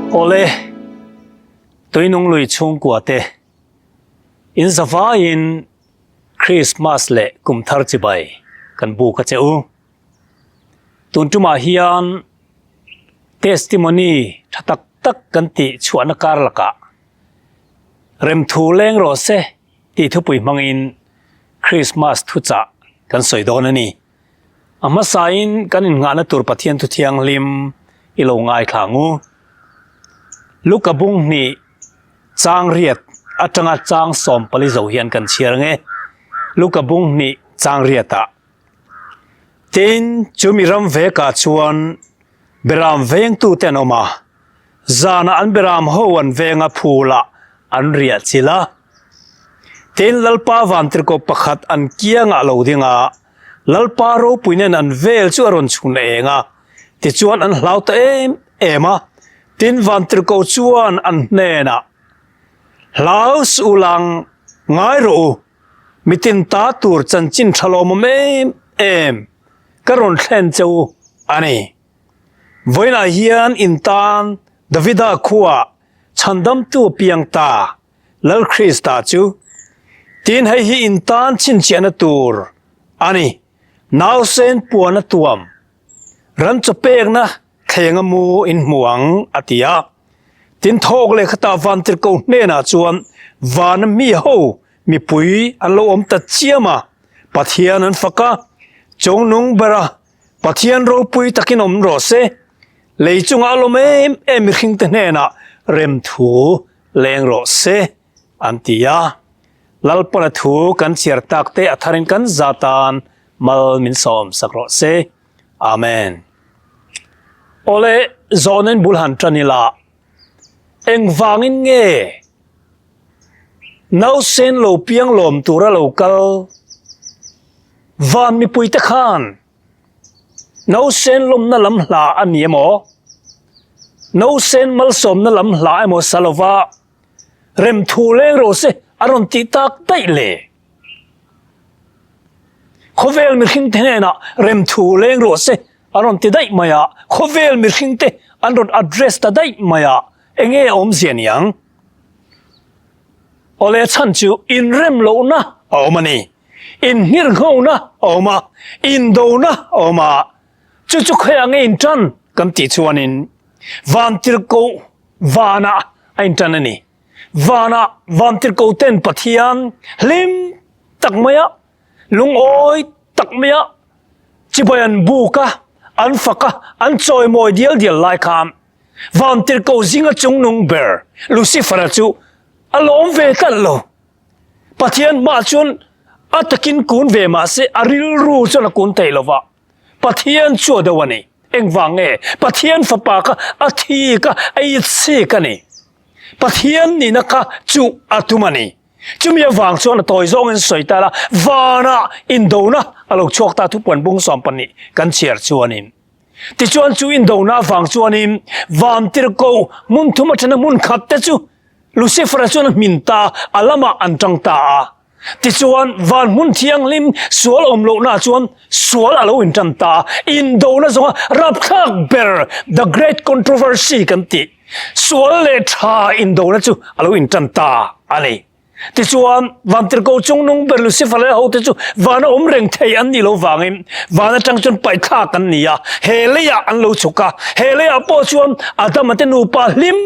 Awle, Tuinung lui chhungkua te, in zavaiin Krismas leh kum thar chibai kan buk a che u. Tun tumah hian testimony tha tak tak kan tih chhuahna kar lakah remthu leng rawh se tih thupui hmangin Krismas thuchah kan sawi dawn a ni. A hmasain kan innghahna tur Pathian thu thianghlim i lo ngaithla ang u. Luka bung hnih chang riat atanga chang 40 zo hian kan chhiar ang e. Luka bung hnih chang riatah. Tin, chu mi ram vekah chuan beram vengtute an awm a, zanah an beram ho an veng a phulah an riah chilh a. Tin, Lalpa vantirhkoh pakhat an kiangah a lo ding a, Lalpa ropui nen an vel chu a rawn chhun eng a, tichuan an hlau ta em em a. Tin, vantirhkoh chuan an hnenah, Hlau suh u lang, ngai rawh u, Mitin ta tur chanchin tha lawmawm em em ka rawn thlen che u a ni. Vawiinah hian in tan Davida khuaa chhandamtu piang ta Lal Krista chu tin hei hi in tan chhinchhiahna tur a ni. Nausen puan a tuam, ran chaw pekna Thleng a mu in hmu ang, a ti a. Tin thawk leh khatah Vantirhkoh hnenah chuan vana mi ho mipui an lo awm ta chiam a, Pathian an fak a, Chungnung bera Pathian ropui takin awm rawh se, lei chungah a lawm em em mihringte hnenah remthu leng rawh se, an ti a. Lalpana thu kan chhiar tak te a tharin kan zatan mal min sawm sak rawh se. Amen. Awle, zawhna in bul han tan ila, engvangin nge nausen lo piang lawm tura lo kal van mipuite khan nausen lawmna lam hla a ni emaw, nausen malsawmna lam hla emaw sa lova remthu leng rawh se a rawn tih tak daih le? Khawvel mihringte hnenah remthu leng rawh se a rawn ti daih mai a, khawvel mihringte an rawn address ta daih mai a, enge awmzia niang? Awle chhan chu inrem lohna a awm a ni, inhngirhnghona a awm a, indona a awm a, chu chu khawiah nge intan kan tih chuanin Vantirhkoh vanah a intan a ni. Vanah Vantirhkohten Pathian hlim tak maia, lungawi tak maia chibai an buk a, an fak a, an chawimawi dial dial lai khan Vantirhkoh zinga chungnung ber Lucifer-a chu a lawm ve tlat lo. Pathian hmaah chuan a takin kun ve mah se a rilru chuan a kun thei lo va. Pathian chu a deuh a ni. Engvang nge? Pathian fapa kha a thik a, a itsik a ni. Pathian nihna kha chu a tum a ni. Chumi avang chuan a tawi zawngin sawi ta la, vanah indona a lo chhuak ta thupuan bung 12 kan chhiar chuanin. Tichuan chu indona avang chuanin van tirhkoh hmun thum atana hmun khat te chu Lucifer-a chuan a hmin ta, a lamah an tang ta a. Tichuan van hmun thianghlim sual awm lohnaah chuan sual a lo intan ta a, indona zawnga rapthlak ber The Great Controversy kan tih sual leh tha indona chu a lo intan ta a ni. Tichuan Vantirhkoh chungnung ber Lucifer leh a hote chu vana awm reng thei an nih loh vangin van atang chuan paihthlak an ni a, he leiah an lo chhuk a, he leiah pawh chuan Adama te nupa hlim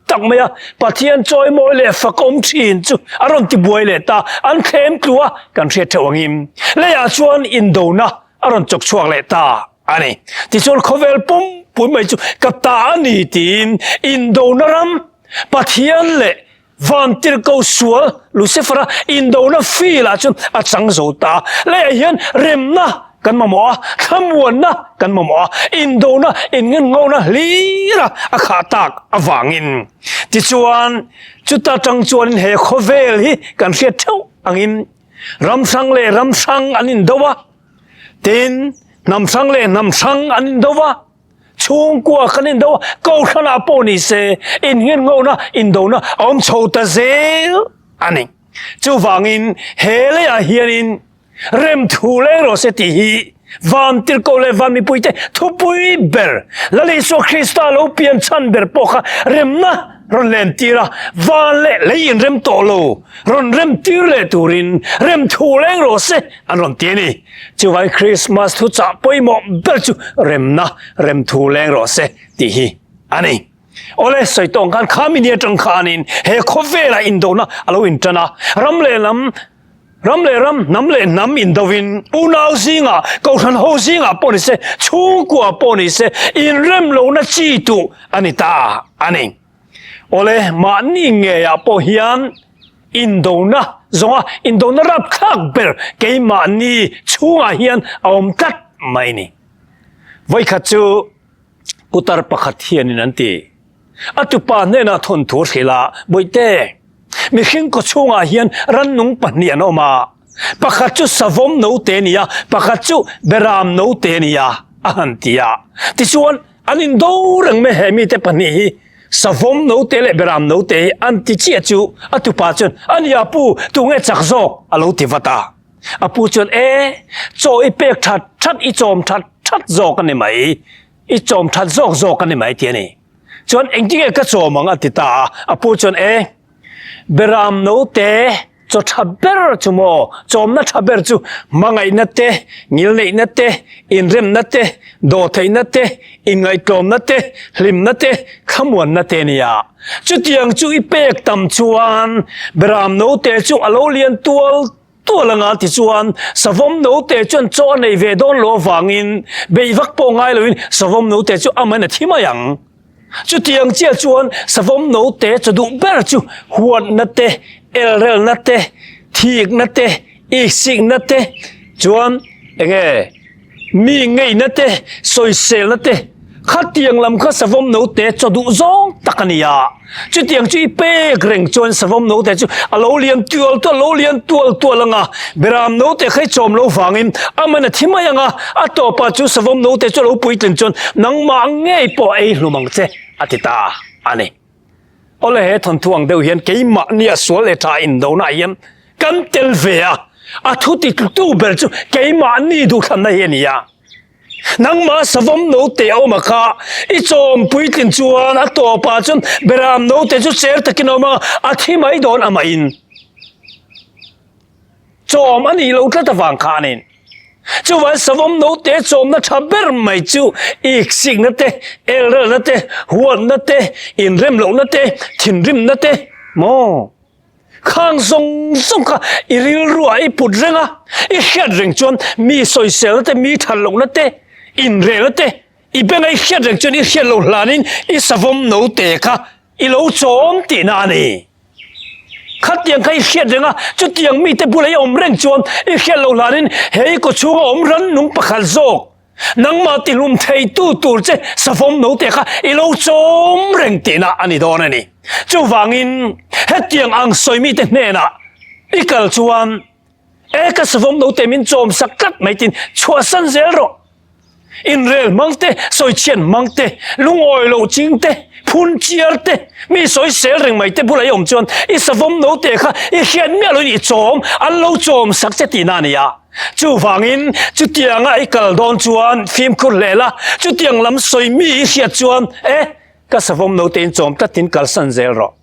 tak mai a, Pathian chawimawi leh fakawm thin chu a rawn ti buai leh ta, an thlem tlu a, kan hriat theuh angin leiah chuan indona a rawn chawk chhuak leh ta a ni. Tichuan khawvel pumpui mai chu ka ta a ni tiin indona ram Pathian leh Vantirhkoh sual Lucifer-a indona field-ah chuan a chang zo ta. Leiah hian remna kan mamawh a, thlamuanna kan mamawh a, indona inngenngona hlira a khah tak avangin. Tichuan, chuta tang chuanin he khawvel hi kan hriat theuh angin ram hrang leh ram hrang an indo a, tin, hnam hrang leh hnam hrang an indo a, chhungkua kan indo a, kohhranah pawh ni se inngenngona indona a awm chho ta zel a ni. Chuvangin he leiah hianin Remthu leng rawh se tih hi Van tirhkoh leh van mipuite thupui ber, Lal Isua Krista lo pian chhan ber pawh kha remna rawn len tir a, van leh lei inrem tawh lo rawn rem tir leh turin rem thu leng rawh se an rawn ti a ni. Chuvai Krismas thuchah pawimawh ber chu remna rem thu leng rawh se tih hi a ni. Awle, sawi tawng khan kha mi ni atang khanin he khawvelah indona a lo intan a, ram leh lam, Ram leh ram, hnam leh hnam indovin, unau zingah, kohhran ho zingah pawh ni se, chhungkua pawh ni se, inrem lohna chi tuh a ni ta a ni. Awle, mahni ngeiah pawh hian indona zawnga indona rapthlak ber keimahni chhungah hian a awm tlat mai ni. Vawikhat chu putar pakhat hianin an ti. A tupa hnenah thawnthu hrilh a, Bawihte, mihring kawchhungah hian rannung pahnih an awm a, pakhat chu savawm note a ni a, pakhat chu beram note a ni a, a han ti a. Tichuan, an indo reng mai he mite pahnih hi, savawm note leh beram note hi an ti chiah chu a tupa chuan, A nia pu, tunge chak zawk? a lo ti vat a. A pu chuan, E, chaw i pek that that, i chawm that that zawk a ni mai. I chawm that zawk zawk a ni mai ti a ni. Chuan engtinge ka chawm ang a ti ta a, a pu chuan e, Beram note chaw tha ber chu maw, chawmna tha ber chu hmangaihna te, ngilneihna te, inremna te, dawhtheihna te, inngaihtlawmna te, hlimna te, thlamuanna te a ni a. Chutiang chu i pek tam chuan Beram note chu a lo lian tual Tual anga tichuan savawm note chuan chaw a nei ve dawn lo avangin beih vak pawh ngai loin savawm note chu amahin a thi mai ang. Chutiang chiah chuan savawm note chaw duh ber chu huatna te, elrelna te, thikna te, iksikna te chuan enge Mi ngeihna te, sawiselna te, khatiang lam kha savawm note chaw duh zawng tak a ni a. Chutiang chu i pek reng chuan savawm note chu a lo lian tual tual, lo lian tual tual ang a. Beram note kha i chawm lo vangin a man a thi mai ang a, a tawpah chu savawm note chu a lo puitlin chuan nangmah ngei pawh a ei hlum ang che, a ti ta a ni. Awle he thawnthu ang deuh hian keimahnia sual leh tha indona ah hian kan tel ve a, a thu ti tlutu ber chu keimahni duhthlanna hi a ni a. Nangmah savawm note a awm a kha, i chawm puitlin chuan a tawpah chuan beram note chu cher takin a awm a, a thi mai dawn amahin. Chawm a nih loh tlat avang khanin chuvan savawm note chawmna tha ber mai chu iksikna te, elrelna te, huatna te, inremlohna te, thinrimna te maw? Khang zawng zawng kha i rilruah i put reng a, i hriat reng chuan mi sawiselna te, mi that lohna te, inrelna te i benga i hriat reng chuan i hriat loh hlanin i savawm note kha i lo chawm tihna a ni. Khatiang kha i hriat reng a, chutiang mite bula i awm reng chuan i hriat loh hlanin he i kawchhunga awm rannung pakhat zawk, nangmah tihlum theitu tur che savawm note kha i lo chawm reng tihna a ni dawn a ni. Chuvangin hetiang ang sawi mite hnenah i kal chuan E ka savawm note min chawm sak tlat mai tin chhuahsan zel rawh. Inrel hmang te, sawichhian hmang te, lungawi loh ching te, phun chiar te, mi sawi sel reng mai te bula i awm chuan i savawm note kha i hriat miah loin i chawm, an lo chawm sak che tihna a ni a. Chuvangin chutianga i kal dawn chuan fimkhur hle la, chutiang lam sawi mi i hriat chuan e ka savawm note in chawm tlat tin kalsan zel rawh.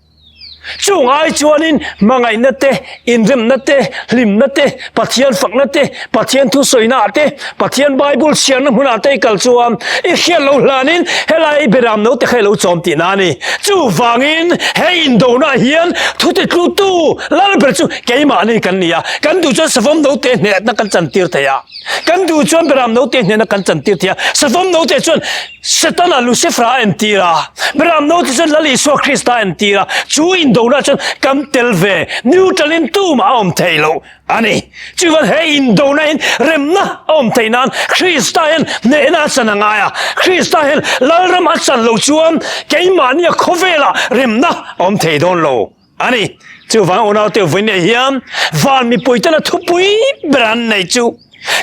Chung ai chuanin hmangaihna te, inremna te, hlimna te, Pathian fakna te, Pathian thusawina te, Pathian Bible chhiarna hmunah te i kal chuan i hriat lo hlanin helai beram no te kha i lo chawm tihna a ni. Chuvangin he indona hian thutitlutu Lalber chu keimahni kan ni a, kan duh chuan savawm note hnehna kan chantir thei a. Kan duh chuan Beram note hnena kan chantir thei a, Savawm note chuan Setana Lucifera a entir a, Beram note chuan Lal Isua Krista a entir a, chu indona chuan kan tel ve, neutral in tumah a awm thei lo a ni. Chuvan he indona in remna a awm theih nan Krista hian hnehna a chan a ngai a, Krista hian Lalram a chan lo chuan keimahnia khawvelah remna a awm thei dawn lo. A ni, chuvang unaute vawiinah hian van mipuitena thupui ber an neih chu.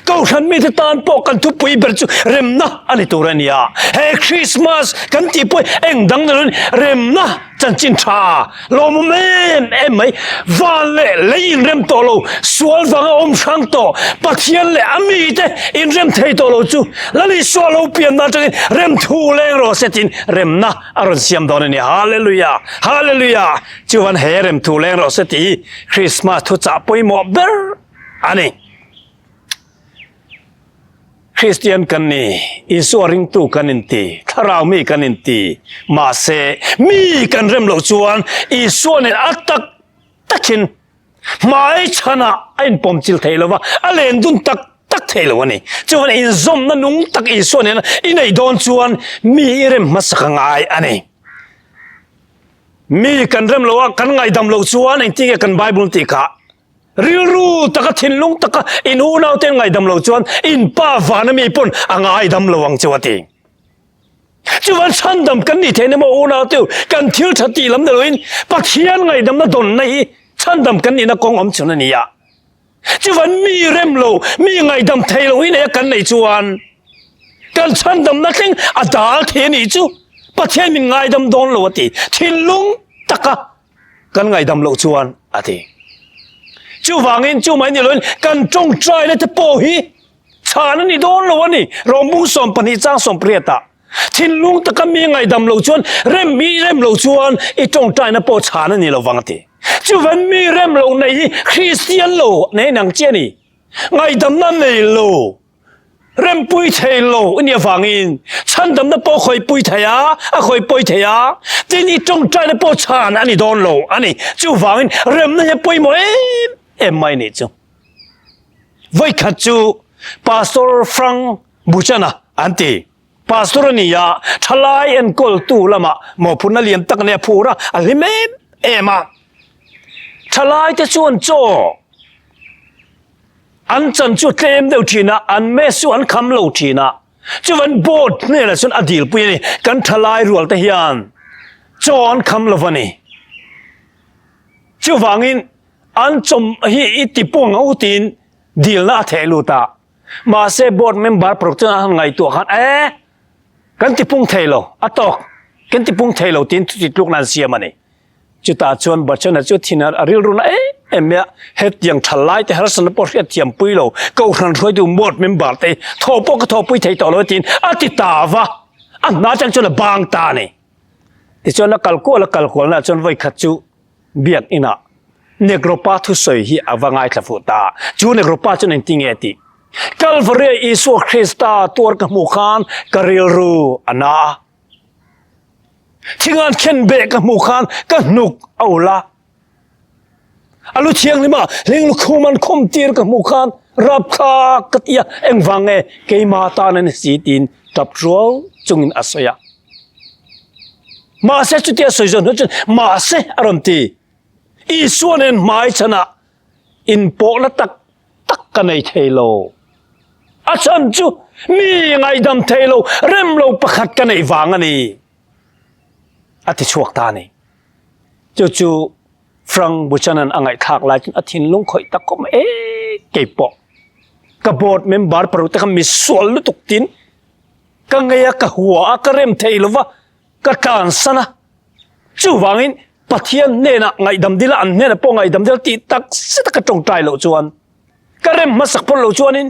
Kohhran mite tan pawh kan thupui ber chu remna a ni tur a ni a. He Christmas kan tih pawh eng dang ni loin remna chanchin tha lawmawm em em mai. Van leh lei inrem tawh lo, sual vanga awm hrang tawh, Pathian leh a mite inrem thei tawh lo chu Lal Isua lo pianna atangin remthu leng rawh se tiin remna a rawn siam dawn a ni. Hallelujah! Hallelujah! Chuan he remthu leng rawh se tih hi Christmas thuchah pawimawh ber a ni. Kristian kan ni, Isua ringtu kan inti, thlarau mi kan inti, mahse mi kan rem loh chuan Isua nen a tak takin hmai chhanah a inpawm chil thei lo va, a len dun tak tak thei lo a ni. Chuan inzawmna nung tak Isua nena i neih dawn chuan mi i rem hmasak a ngai a ni. Mi kan rem loh a, kan ngaihdam loh chuan engtin nge kan Bible tih kha? Rilru taka thinlung taka in unaute an ngaihdam lo chuan in pa vana mi pawn a ngaidam lo ang chu a ti. Chuvan chhandam kan nih theihna maw unaute u, kan thil tha tih lam ni loin Pathian ngaihdamna dawnna hi chhandam kan nihna kawng awm chhun a ni a. Chuvan mi rem lo, mi ngaihdam thei lo hi neia kan neih chuan kan chhandamna thleng a dal thei a nih chu Pathian min ngaidam dawn lo a ti. Thinlung taka kan ngaihdam loh chuan a ti. Chuvangin chu mai ni loin kan tawngtaina te pawh hi chhan a ni dawn lo a ni. Rawmbung 12 chang 18 ah thinlung taka mi ngaihdam loh chuan rem i rem loh chuan i tawngtaina pawh chhan a ni lo vang a ti. Chuvan mi rem loh nei hi Kristian lo nei nang chi a ni. Ngaihdamna nei lo. Rempui thei lo i nih avangin chhandamna pawh khawihpui thei a, a khawihpawi thei a, tin i tawngtaina pawh chhan a ni dawn lo a ni. Chuvangin remna hi a pawimawh em em mai nih chu. Vawikhat chu Pastor Frank Buchana an ti. Pastor a ni a, thalai enkawltu lamah mawhphurhna lian tak a nei a, phur a, a hlim em em a. Thalaite chuan chaw An chan chu tlem deuh thin a, an mess chu an kham lo thin a. Chuvan board hnenah chuan a dilpui a ni, kan thalai rual te hian chaw an kham lo a ni. Chuvangin an chawm hi i ti pawng ang u tiin dilna a theh lut a. Mahse board member paruk chuan an han ngaihtuah khan e, kan ti pung thei lo, a tawk, kan ti pung thei lo tiin chuti tlukna an siam a ni. Chutah chuan Bachchan-a chu thin a rilru na em em mai a, hetiang tha lai te harsatna pawh hriat thiam pui lo, Kohhran hruaitu board member te thaw pawh ka thawpui thei tawh lo a tiin a ti ta va, a hna atang chuan a bang ta a ni. Tichuan a kal kual a kal kualnaah chuan vawikhat chu biak inah Negro pa thusawi hi a va ngaithla fuh ta, chu Negro pa chuan engtin nge a tih? Kalvaria Isua Krista tuar ka hmuh khan ka rilru a na a. Thingan khenbeh ka hmuh khan ka hnuk a ul a. A lu thianghlim ah hling lukhum an khum tir ka hmuh khan rapthlak ka ti a, engvang nge keima tan a ni si tiin tap rual chungin a sawi a. Mahse chutia sawi zawn hnu chuan mahse a rawn ti. Isua nen hmai chhanah inpawhna tak tak ka nei thei lo. A chhan chu mi ngaihdam thei lo, rem lo pakhat ka neih vang a ni, a ti chhuak ta a ni. Chu chu Frank Buchanan a ngaihthlak lai chuan a thinlung khawih tak khawp mai, E, kei pawh ka board member paruk te kha mi sual lutuk tin ka ngei a, ka hua a, ka rem thei lo va, ka tlansan a. Chuvangin Pathian hnenah ngaihdam dil a, an hnenah pawh ngaihdam dil a tih tak zet a ka tawngtai loh chuan, ka rem hmasak pawn loh chuanin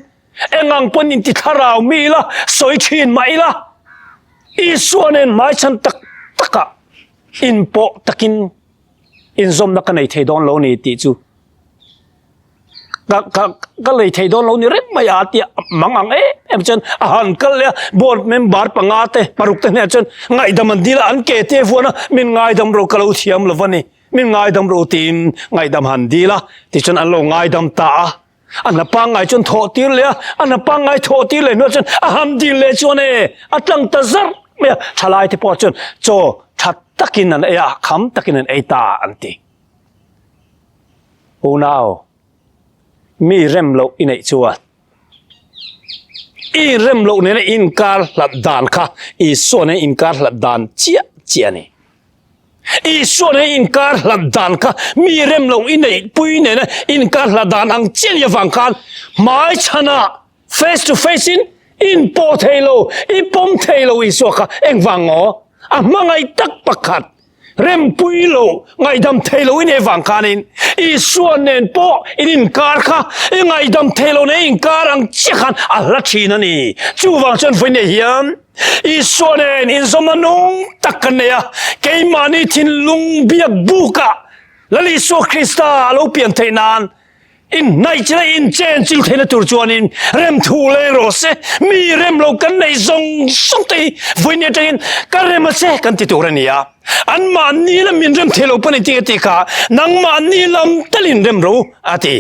engang pawn inti thlarau mi ila, sawi thin mah ila, Isua nen hmaichhan tak takah inpawh takin inzawmna ka nei thei dawn lo ni tih chu ka ka ka lei thei dawn lo ni reng mai a tia mang ang em em chuan a han kal leh a board member panga te paruk te hnenah chuan ngaihdam an dil a an ke te vuan a min ngaidam ro ka lo thiam lo va ni min ngaidam ro tiin ngaihdam han dil a tichuan an lo ngaidam ta a a hna pangngai chuan thawh tir leh a a hna pangngai thawh tir leh hnuah chuan a han dil leh chuan e a tlang ta zarh mai a thalai te pawh chuan chaw tha takin an ei a kham takin an ei ta an ti. Unau, mi rem loh i neih chuan i rem loh nena inkar hlat dan kha Isua nena inkar hlat dan chiah chiah a ni. Isua nena inkar hlat dan kha mi rem loh i neih pui nena inkar hlat dan ang chiah a nih avang khan hmaichhanah. Face to face in in pawh thei lo, i pawm thei lo Isua kha engvang ngaw? A hmangaih tak pakhat rempui lo, ngaihdam thei lo i nei vang khanin Isua nen pawh in inkar kha i ngaihdam thei lo nen inkar ang chiah khan a hla thin a ni. Chuvang chuan vawiin hian Isua nen inzawmna nung tak kan nei a, keimahni thinlung biak bukah Lal Isua Krista a lo pian theih nan Inhnaih leh inchenchil theihna tur chuanin remthu leng rawh se, mi rem lo kan neih zawng zawng te hi vawiin atangin ka rem a che kan ti tur a ni a. Anmahni lam min rem thei lo pawh ni tih a ti kha, nangmahni lam talin rem rawh u a ti.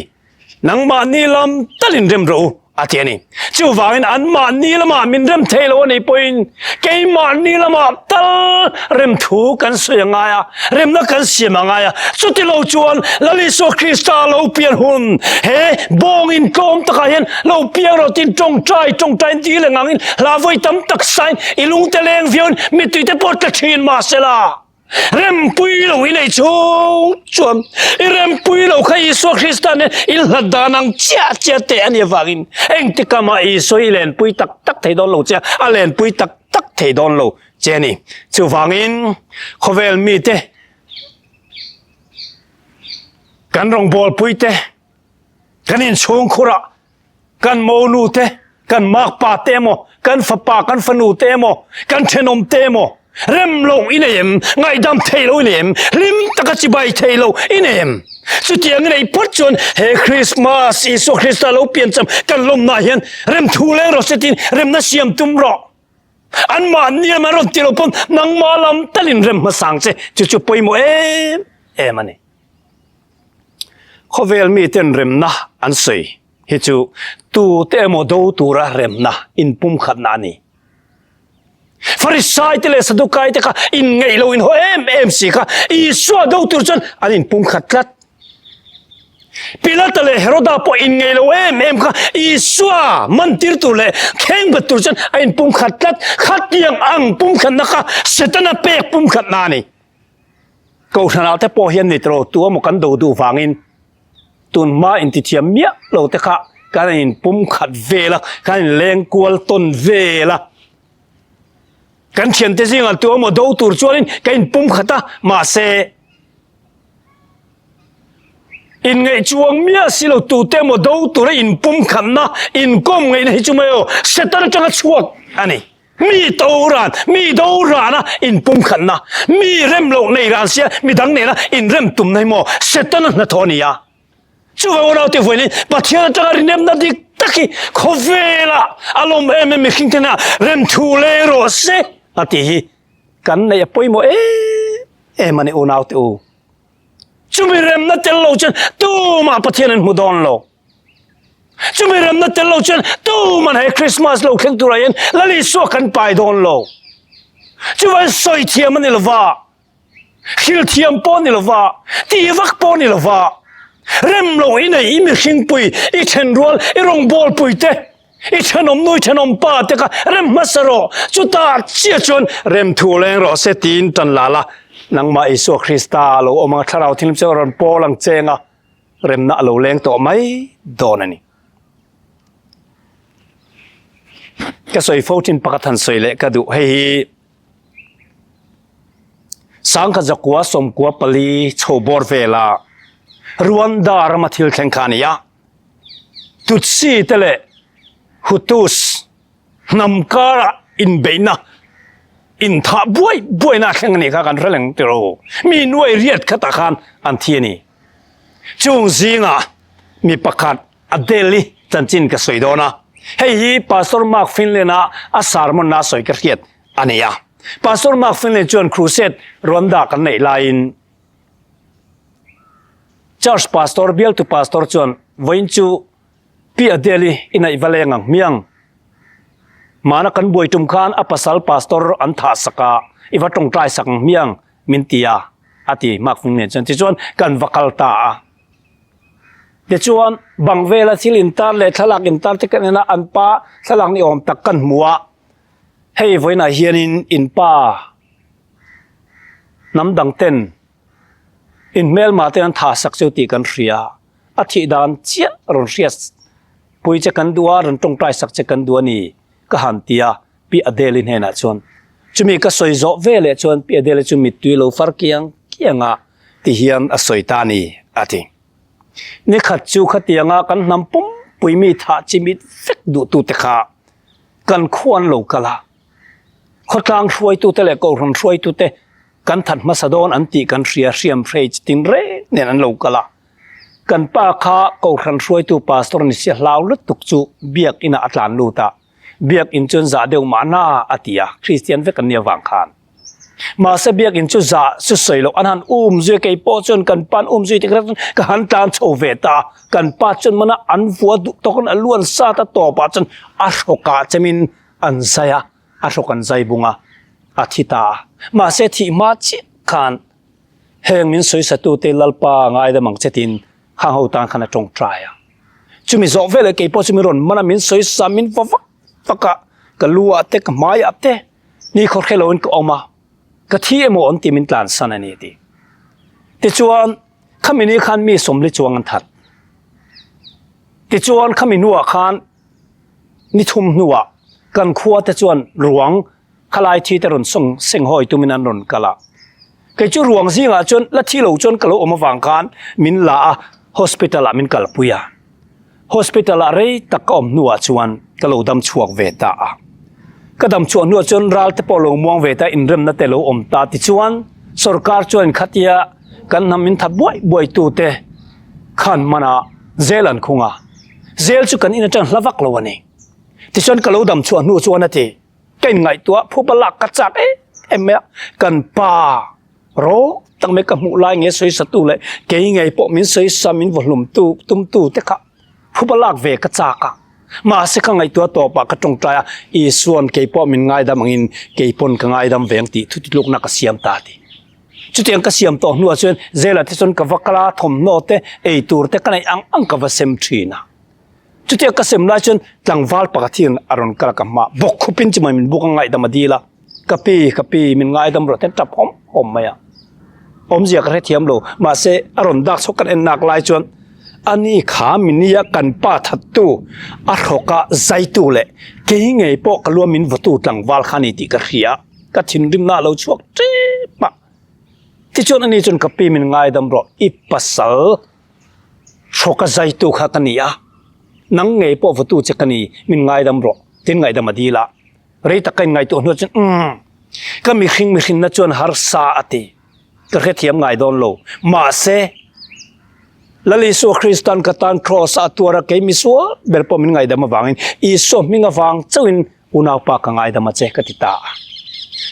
Nangmahni lam talin rem rawh u a ti a ni. Chuvangin anmahni lamah min rem thei lo a nih pawhin keimahni lamah tal remthu kan sawi a ngai a, remna kan siam a ngai a. Chuti lo chuan Lal Isua Krista lo pian hun he bawngin tlawm takah hian lo piang rawh tiin tawngtai tawngtaiin dil leh ngangin hla vawi tam tak sain i lungte leng viauin mittui te pawh tla thin mahsela. Rempui lo i nei chhung chuan i rempui lo kha Isua Krista nen in hlat dan ang chiah chiah teh a nih avangin engtik amah Isua i lenpui tak tak thei dawn lo che a, a lenpui tak tak thei dawn lo che a ni. Chuvangin khawvel mite kan rawngbawlpui te, kan inchhungkhurah Kan monu te, kan makpa te emaw, kan fapa, kan fanu te emaw, kan thenawm te emaw, rem lo i nei em? Ngaihdam thei lo i nei em? Hlim taka chibai thei lo i nei em? Chutiang i neih phawt chuan he Krismas, Isua Krista lo piancham kan lawmnaah hian rem thu leng rawh se tiin remna siam tum rawh. Anmahni lam an rawn ti lo pawn nangmah lam talin rem hmasang che, chu chu pawimawh em em a ni. Khawvel miten remna an sawi hi chu tute emaw do tura remna inpumkhatna a ni. Farisaite leh Sadukaite kha inngeih lo inhaw em em si kha Isua do tur chuan an inpumkhat tlat. Pilata leh Heroda pawh inngeih lo em em kha Isua mantir tur leh khengbet tur chuan a inpumkhat tlat. Khatiang ang pumkhatna kha Setana pek pumkhatna a ni. Kohhranah te pawh hian ni tawh tu emaw kan do duh vangin tun hma intithiam miah lo te kha kan inpum khat vel a, kan inleng kual tawn vel a. Kan thiante zingah tu emaw do tur chuanin kan inpum khat a, mahse inngaih chuang miah si lo tute emaw do tura inpum khatna, inkawm ngaihna hi chu mai aw Satan atanga chhuak a ni. Mi to ran, mi do rana inpumkhatna, mi rem loh nei ran sia mi dang nena inrem tumna hi maw Setana hnathawh a ni a. Chuvang unaute vawiin Pathian atanga rinemna dik tak hi khawvelah a lawm em em mihring te hnenah remthu leng rawh se a tih hi kan neih a pawimawh em em a ni unaute u. Chumi remna tel lo chuan tumah Pathian an hmu dawn lo. Chumi remna tel lo chuan tuman he Christmas lo thleng turah hian Lal Isua kan pai dawn lo. Chuvan sawi thiam a ni lova, hril thiam pawh a ni lova, ti vak pawh a ni lova, rem lo i nei i mihringpui, i thenrual, i rawngbawlpui te, i thenawmnu, i thenawmpa te kha rem hmasa rawh. Chutah chiah chuan rem thu leng rawh se tiin tan la la, nangmah Isua Krista lo awm anga thlarau thilm chu a rawn pawl ang cheng a. Remna a lo leng tawh mai dawn a ni. Ka sawi fo thin pakhat han sawi leh ka duh. Hei hi sangkhat zakua sawmkua pali chho bawr vela Rwanda rama thil thleng kha a ni a. Tutsi te leh Hutus Hnam karah inbeihna, inthah buai buaina a thleng a nih kha kan hre leng tiro. Mi nuai riat khatah khan an thi a ni. Chung zingah mi pakhat Adele-i chanchin ka sawi dawn a. Hei hi Pastor Mark Finlay-a a sermon-na a sawi ka hriat a ni a. Pastor Mark Finlay chuan crusade Rwanda kan neih laiin Church Pastor, bialtu Pastor chuan vawiin chu Pi Adele-i i naih va leng ang hmiang. Hmana kan buai tum khan a pasal pastor an thah sak a, i va tawngtai sak ang hmiang min ti a, a ti Mark Fung nen chuan. Tichuan kan va kal ta a. Tichuan bang vela thil intar leh thlalak intar te kan en a, an pa thlalak ni awm tak kan hmu a. Hei vawiinah hianin in pa hnam dang ten in hmelma ten an thah sak chu tih kan hria. A thih dan chiah rawn hriat. Pui che kan duh a, rawn tawngtai sak che kan duh a ni, ka han ti a, Pi Adele-i hnenah chuan. Chumi ka sawi zawh ve leh chuan Pi Adele-i chu mittui lo far kiang kiang a ti hian a sawi ta a ni, a ti. Ni khat chu khatianga kan hnam pumpui mi thah chimit vek duhtute kha kan khua an lo kal a, khawtlang hruaitute leh kohhran hruaitute kan that hmasa dawn an tih kan hria hriam hrei chi tin reng nen an lo kal a. Kan pa kha kohhran hruaitu pastor ni sia hlau lutuk chu biakinah a tlan lut a, biakin chuan zah deuh mahna a ti a, Kristian vek an nih avang khan. Mahse biakin chu zah chu sawi loh an han um zui a, kei pawh chuan kan pa an um zui tik reng chuan ka han tlan chho ve ta a, kan pa chuan mana an vua duh tawk in a luan sat a tawpah chuan a hrawkah chemin an zai a, a hrawk an zai bung a, a thi ta a. Mahse thih hma chiah khan heng min sawisatute Lalpa ngaidam ang che tiin khang ho tan khan a tawngtai a. Chumi zawh veleh kei pawh chu min rawn man a, min sawisa min va vak vak a, ka lu ah te ka hmai ah te ni khaw hre loin ka awm a, ka thi emaw an ti min tlansan a ni a ti. Tichuan khami ni khan mi sawmli chuang an that. Tichuan khami hnuah khan ni thum hnuah kan khua te chuan ruang Khalai thi te rawn sawng seng hawi tumin an rawn kal a. Kei chu ruang zingah chuan la thi lo chuan ka lo awm avang khan min la a, hospital ah min kalpui a. Hospital ah rei tak ka awm hnuah chuan ka lo dam chhuak ve ta a. Ka dam chhuah hnuah chuan ral te pawh lo muang ve ta, inremna te lo awm ta tichuan sorkar chuan khatia kan hnam min that buai buai tu te khan man ah zel an khung a. Zel chu kan in atang hla vak lo a ni. Tichuan ka lo dam chhuah hnu chuan a ti. Ka inngaihtuah phup a lak ka chak em em mai a, kan pa rawng tak mai ka hmuh lai nge sawisatu leh kei ngei pawh min sawisa min vawhlumtu tumtu te kha phup a lak ve ka chak a, mahse ka ngaihtuah tawpah ka tawngtai a, Isua'n kei pawh min ngaidam angin kei pawn ka ngaidam ve ang tih thutitlukna ka siam ta a ti. Chutiang ka siam tawh hnuah chuan Zela te chuan ka va kal a, thawmhnaw te, eitur te ka neih ang ang ka va sem thin a. Chutia ka sem lai chuan tlangval pakhat hian a rawn kal a ka hma bawk khupin chu mai min buk a ngaihdam a dil a, ka pi, ka pi min ngaidam rawh hian tap awm awm mai a, awmzia ka hrethiam lo, mahse a rawn dak chhuak kan en nak lai chuan ani kha minia kan pa thattu a hrawka zaitu leh kei ngei pawh ka lua min vawtu tlangval kha a ni tih ka hria, ka thinrimna a lo chhuak tep a, tichuan ani chuan ka pi min ngaidam rawh i pasal. Hrawka zaitu kha ka ni a, nang ngei pawh vawtu che ka ni, min ngaidam rawh, tin ngaihdam a dil a. Rei tak ka inngaihtuah hnuah chuan umm, ka mihring mihrinna chuan harsa a ti, ka hrethiam ngai dawn lo. Mahse, Lal Isua Krista'n ka tan Kraws-ah a tuar a, kei misual ber pawh min ngaihdam avangin Isua hming avang chauhin Unaupa ka ngaidam a che ka ti ta a.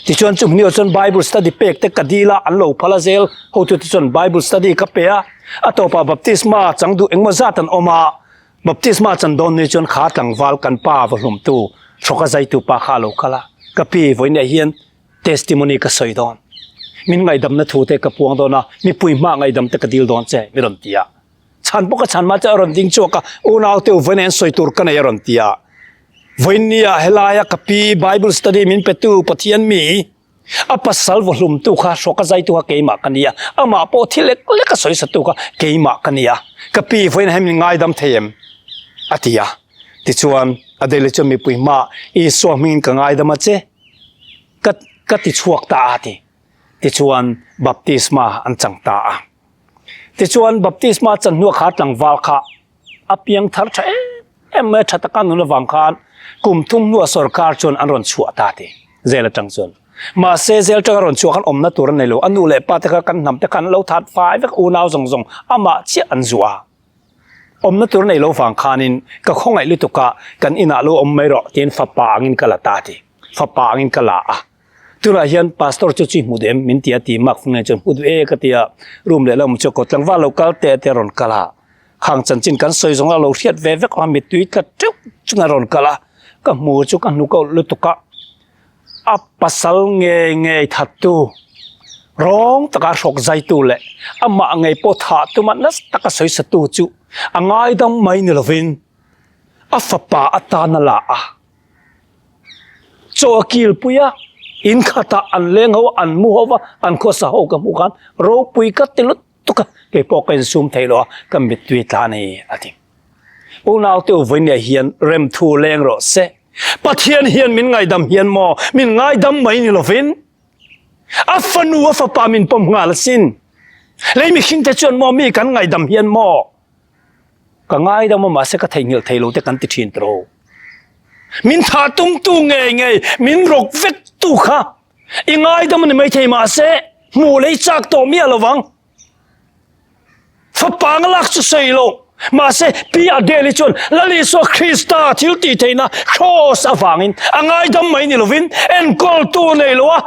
Tichuan chu hniau chuan Bible study pek te ka dil a, an lo phal a zel. Hotute chuan Bible study ka pe a, a tawpah baptisma chang duh engmaw zat an awm a. Baptisma chan dawn ni chuan kha tlangval kan pa va hlumtu hrawka zaitu pa kha a lo kal a, ka pi vawiinah hian testimony ka sawi dawn. Min ngaihdamna thu te ka puang dawn a, mipui hmaah ngaihdam te ka dil dawn che mi rawn ti a. Chhan pawh ka chhan mah chuan a rawn ding chhuak a, unaute u vawiin an sawi tur ka nei a rawn ti a. Vawiinnia helaia ka pi Bible study min petu Pathian mi a pasal vawhlumtu kha hrawka zaitu kha keimah ka ni a, amah pawh thi lek lek a sawisatu kha keimah ka ni a, ka pi vawiin hei min ngaidam thei em? a ti a. Tichuan Adele chuan mipui hmaah Isua hmingin ka ngaidam a che, ka ka ti chhuak ta a ti. Tichuan baptisma an chang ta a. Tichuan baptisma chan hnuah kha tlangval kha a piang thar tha em em mai a, tha taka nun avang khan kum thum hnuah sorkar chuan an rawn chhuah ta ti zel atang chuan. Mahse zel atanga rawn chhuah khan awmna tur a nei lo, a nu leh pa te kha kan hnam te khan an lo that fai vek unau zawng zawng amah chiah an zuah a. Awmna tur a nei lo vang khanin ka khawngaih lutuk a, kan inah lo awm mai rawh tiin fapa angin ka la ta ti, fapa angin ka la a. Tunah hian pastor chu chi hmu duh em min ti a ti mak nge chuan hmu duh e ka ti a, room leh lam chu kawt tlangval lo kal teh te a rawn kal a, khang chanchin kan sawi zawng a lo hriat ve vek a mittui tla teuh chung a rawn kal a, ka hmu chu ka hnuk a ulh lutuk a, a pasal ngei ngei thattu rawng taka hrawk zaitu leh amah ngei pawh thah tuma nasa taka sawisatu chu a ngaidam mai ni lovin a fapa atana la a. Chaw a kilpui a, in khatah an leng ho a, an mu ho va, an khawsa ho ka hmuh khan ropui ka ti lutuk a, keipawh ka insum thei lo a, ka mittui tla a ni a ti. Unaute u vawinia hian remthu leng rawh se. Pathian hian min ngaidam hian maw min ngaidam mai ni lovin a fanu a fapa min pawm nghal asin. Lei mihringte chuan maw mi kan ngaidam hian maw ka ngaidam a mahse ka theihnghilh thei lo te kan ti thin tawh. Min thah tumtu ngei ngei min rawk vek tu kha i ngaidam a ni maithei mahse hmuh lei chak tawh miah lovang. Fapa ang lak chu sawi lo. Mahse, Pi Adele-i chuan Lal Isua Krista thil tih theihna Kraws avangin a ngaidam mai ni lovin enkawltu nei lo a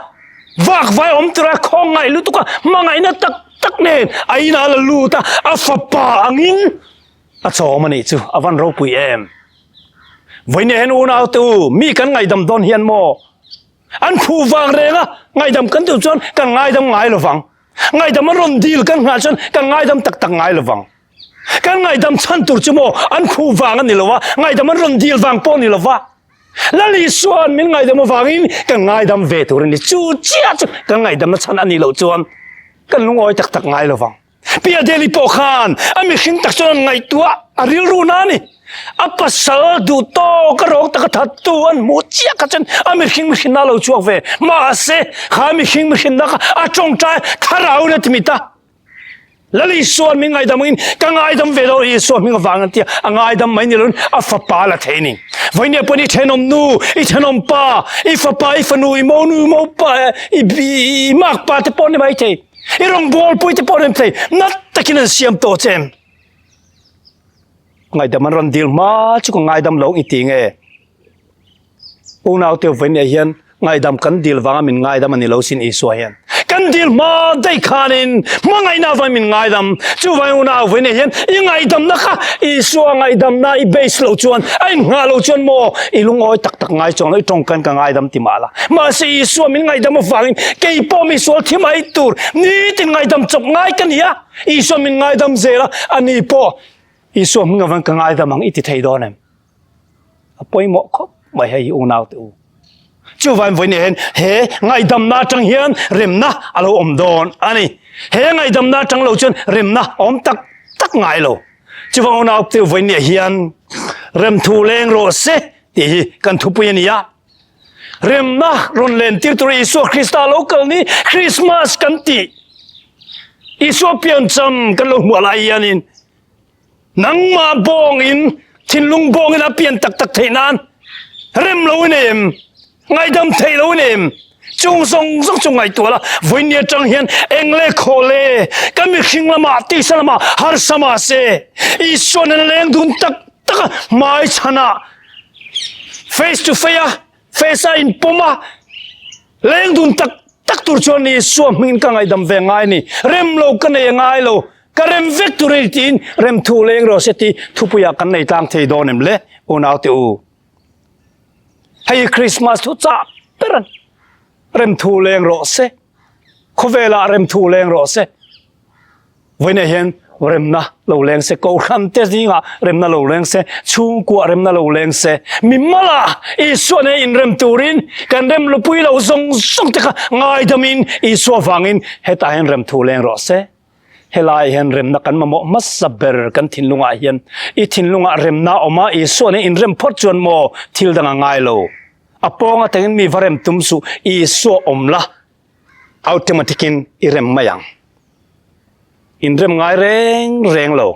vakvai awm tura khawngaih lutuk a hmangaihna tak tak nen a inah a la lut a, a fapa angin a chawm a nih chu a van ropui em. Vawiin hian unaute u, mi kan ngaidam dawn hian maw an phu vang reng a ngaidam kan duh chuan kan ngaidam ngai lovang. Ngaidam an rawn dil kan nghah chuan kan ngaidam tak tak ngai lovang. Kan ngaidam chhan tur chu maw an khuh vang a ni lo a, ngaidam an rawn dil vang pawh a ni lo va. Lal Isua'n min ngaidam avangin kan ngaidam ve tur a ni. Chu chiah chu kan ngaidamna chhan a nih loh chuan kan lungawi tak tak ngai lovang. Pi Adeli pawh khan a mihring tak chuan an ngaihtuah a rilru na a ni. A pasal duh tawk a rawng taka thattu an hmuh chiah kha chuan a mihring mihrinna a lo chhuak ve. Mahse, kha mihring mihrinna kha a tawngtai thlarau in a ti mit a. Lal Isua'n min ngaidam angin ka ngaidam ve lo Isua hming avang an ti a, a ngaidam mai ni loin a fapa la thei a ni. Vawinia pawhin i thenawm nu, i thenawm pa, i fapa, i fanu, i monu, i mopa, i makpa te pawh an ni maithei. I rawngbawlpui te pawh an ni maithei. Nat takin an siam tawh che em? Ngaihdam an rawn dil hma chu ka ngaidam lo i ti nge? Unaute vawiin hian ngaihdam kan dil vanga min ngaidam a ni lo sin Isua hian. Kan dil hma daih khanin hmangaihna avangin min ngaidam. Chuvangin unau vawiin hian i ngaihdamna kha Isua ngaihdamna i base loh chuan a innghah loh chuan maw i lungawi tak tak ngai chuang lo i tawngkan ka ngaidam ti mah la. Mahse Isua min ngaihdam avangin kei pawh misual thi mai tur nitin ngaihdam chawp ngai ka ni a. Isua min ngaidam zel a, ani pawh Isua hming avang ka ngaidam ang i ti thei dawn em? A pawimawh khawp mai hei hi unaute u. Chuvain vawiin hian he ngaihdamna atang hian remna a lo awm dawn a ni. He ngaihdamna atang lo chuan remna a awm tak tak ngai lo. Chuvang unaute u vawiin hian remthu leng rawh se tih hi kan thupui a ni a. Remna rawn len tir tura Isua Krista lo kal ni Krismas kan tih. Isua piancham kan lo hmuah lai hianin nangmah bawngin thinlung bawngin a pian tak tak theih nan rem lo in em ngaidam theih lo in em chung zawng zawng chu ngaihtuah la vawiin atang hian eng le khaw le ka mihring lamah tisa lamah harsa mahse Isua nen leng dun tak tak a hmaichhanah Face to face a, face a inpawm a, leng dun tak tak tur chuan Isua hmingin ka ngaihdam ve ngai a ni. Rem lo ka nei a ngai lo, ka rem vek tur a ni tiin rem thu leng rawh se tih thupuiah kan nei tlang thei dawn em le unaute u. Hei hi Christmas thu chah ber a ni. Rem thu leng rawh se, khawvelah rem thu leng rawh se. Vawiinah hian remna lo leng se, Kohhran te zingah remna lo leng se, chhungkuah remna lo leng se, mi mala Isua nen inrem turin kan rem lupui lo zawng zawng te kha ngaidamin Isua vangin hetah hian rem thu leng rawh se. Helai hian remna kan mamawh hmasa ber kan thinlungah hian i thinlungah remna awm a, Isua nen inrem phawt chuan maw thil dang a ngai lo. A pawng atangin mi va rem tum suh, Isua awm la. Automatic in i rem mai ang. In rem ngai reng reng lo.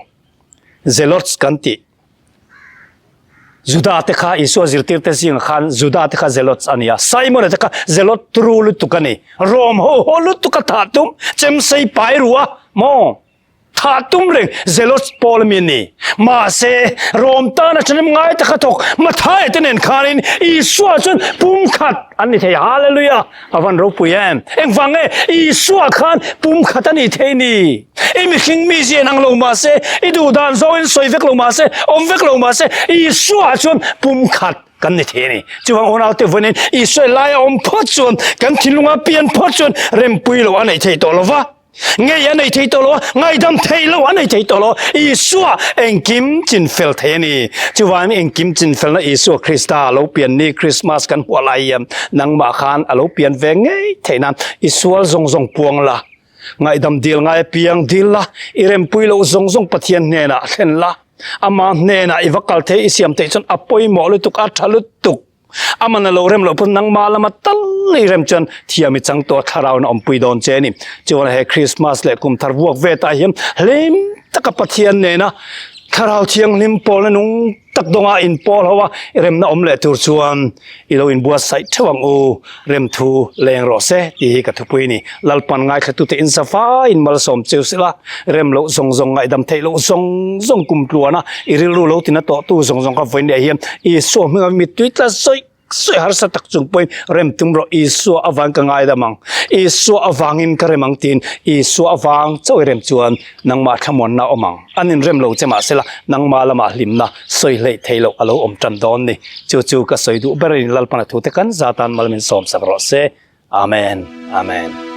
Zealots kan tih. Juda te kha Isua zirtir te zingah khan Juda te kha zealots a ni a. Simon-a te kha zealot turu lutuk a ni. Rom ho ho lutuk a thah tum chemsei pai ru a maw? Thah tum reng Zealots pawl ami an ni. Mahse, Rom tana ṭhahnem ngai taka thawk Mathaia te nen khanin Isua chuan pumkhat an ni thei. Hallelujah! A van ropui em! Engvang nge Isua khan pumkhat a ni thei ni? I mihring mizia in ang lo mahse, i duh dan zawngin sawi vek lo mahse, awm vek lo mahse, Isua chuan pumkhat kan ni thei a ni. Chuvang unaute vawiin Isua laia awm phawt chuan, kan thinlunga pian phawt chuan rempui lo a nei thei tawh lo va. Ngei a nei thei tawh lo a, ngaidam thei lo a nei thei tawh lo. Isua engkim chinfel thei a ni. Chuvangin engkim chinfelna Isua Krista a lo pian ni Krismas kan hmuah lai hian nangmah khan a lo pian ve ngei theih nan i sual zawng zawng puang la, ngaihdam dil ngai apiang dil la, i rempui loh zawng zawng Pathian hnenah thlen la. Ama hnenah i va kal thei i siam theih chuan a pawimawh lutuk, a tha lutuk. Aman a lo rem loh pawn nangmah lama tal i rem chuan thiam i chang tawh a thlarau in a awmpui dawn che a ni. Chuan he Krismas leh kum thar vuak ve tah hian hlim taka Pathian nena thlarau thianghlim pawlna nung tak dawnga inpawl ho a i remna awm leh tur chuan i lo inbuatsaih theuh ang u, remthu leng rawh se tih hi ka thupui a ni. Lalpan ngaithlatute inzavaiin malsawm cheu sela, rem loh zawng zawng ngaihdam theih loh zawng zawng kum tluana i rilru lo tina tawhtu zawng zawng kha vawiin leh hian Isua hminga mittui tla sawi sawi harsa tak chung pawhin rem tum rawh, Isua avang ka ngaidam ang, Isua avangin ka rem ang tiin Isua avang chauh i rem chuan nangmah thlamuanna a awm ang. An inrem lo che mahsela nangmah lamah hlimna sawi hleih theih loh a lo awm tan dawn ni. Chu chu ka sawi duh ber a ni, Lalpana thute kan zatan mal min sawmsak rawh se. Amen. Amen.